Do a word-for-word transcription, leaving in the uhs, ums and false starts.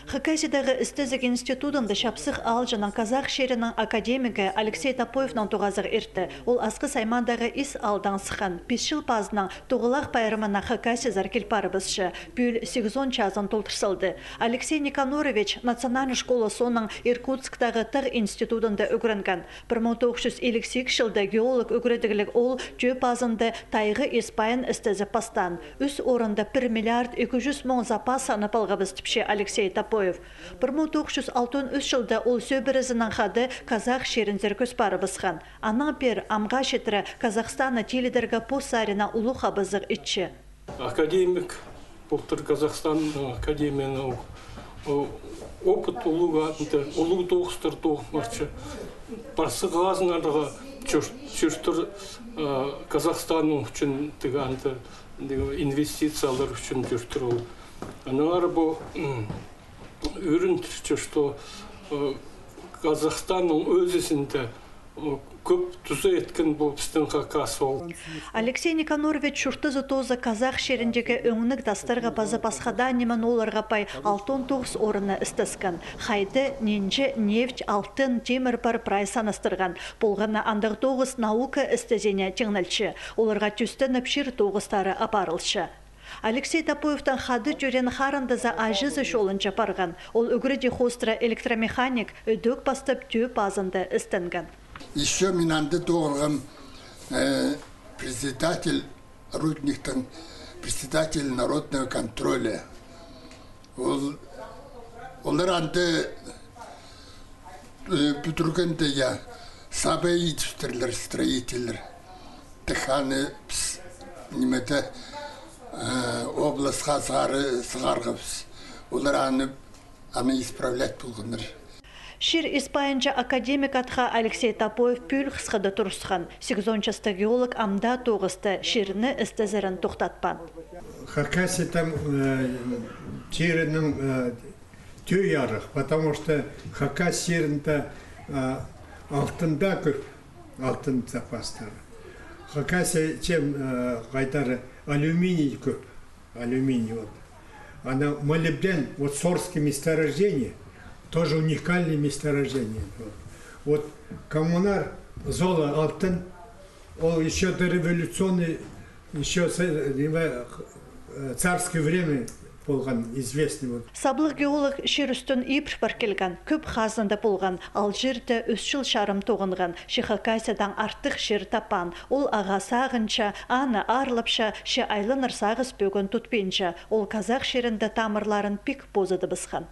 Хакасиядағы істезіг институдында чапсых аалҷының, казах чирінің академигі Алексей Топоевнаң тоғазығ иртті. Ол Асхыс аймағындағы Ис аалдаң сыххан. Пис чыл пазынаң Тоғылах пайрамына Хакасиязар кил парыбысча. Пӱӱл сигізон чазын толдыр салды. Алексей Никанорович национальный школа соонаң Иркутсктағы тағ институдында ӱгренген. Пір муң тоғыс чӱс илиг сигіс чылда геолог ӱгредігліг ол тӧӧ пазында тайғы ис пайын істезіп пастаан. Ӱс орында пір миллиард ікі чӱс муң запас санап алғабыс, тіпче Алексей Топоев. Пір муң тоғыс чӱс алтон ӱс чылда ол сӧбірезінең хада казах чирінзер кӧс парыбысхан. Анаң пеер амға читіре Казахстанны тилідерге пос саринаң улуғ хабазығ итче. Академик полтыр Казахстан, э, академияның, о, опыт улуғ, анда улуғ тоғыстар тоғынча. Парсы хазынарға чӧр-, чӧртір, э, Казахстанның ӱчӱн тігі анда, тігі инвестициялар ӱчӱн чӧртір ол. Аннаңар пу, м, ӧрінче, что, э, Казахстанның ӧзізінде кӧп туза иткен пу пістің хакас ол. Алексей Никанорович чуртазы тооза казах чиріндегі ӧңніг тастарға паза пасха даа ниме нооларға пай алтон тоғыс орынны істескен. Хайди, нинҷе, нефть, алтын, тимір пар, прай санастырған. Полған на андағ тоғыс наука істезіне тиңнелче. Оларға тӧстеніп чир тоғыстары апарылча. Алексей Топоевтең хада тӧреен харындазы аҷазы чолынҷа парған. Ол ӱгредіг хоостыра электромеханик, ідӧк пастап тӧӧ пазында істенген. Ещё мин анда тоғынғам, э, председатель рудниктің, председатель народного контроля. Ол, олар анда, э, пӱдіргенде, я, саба идібістірлер строительлер. Тек аны піс, нимеде, э, обласха сығары-, сығарғабыс. Олар аны, аны исправлять полғаннар. Чир ис пайынҷа академик атха Алексей Топоев пӱӱл хысхада турысхан. Сигізон частығ геолог ам даа тоғысты, чирні істезерін тохтатпаан. Хакасияның, э, чирінің, э, тӧӧй арах, потому что Хакас чирінде, э, алтын даа кӧп, алтын запастары. Хакасия чем, э, хайдар алюминий кӧп. Алюминий, вот. Ана молибден, вот Сорское месторождение, тоже уникальное месторождение. Вот. Вот Коммунар, зола, алтын, ол ещё дореволюционный, ещё с-, э, царское время полған, известный вот. Саблығ геолог чир ӱстӱн ибіре пар килген, кӧп хазында полған, ал чирде ӱс чыл чарым тоғынған, че Хакасиядаң артых чир таппаан. Ол ағаа сағынча, аны аарлапча, че айланар сағыс пӧгін тутпинча. Ол казах чирінде тамырларын пик позыдыбысхан.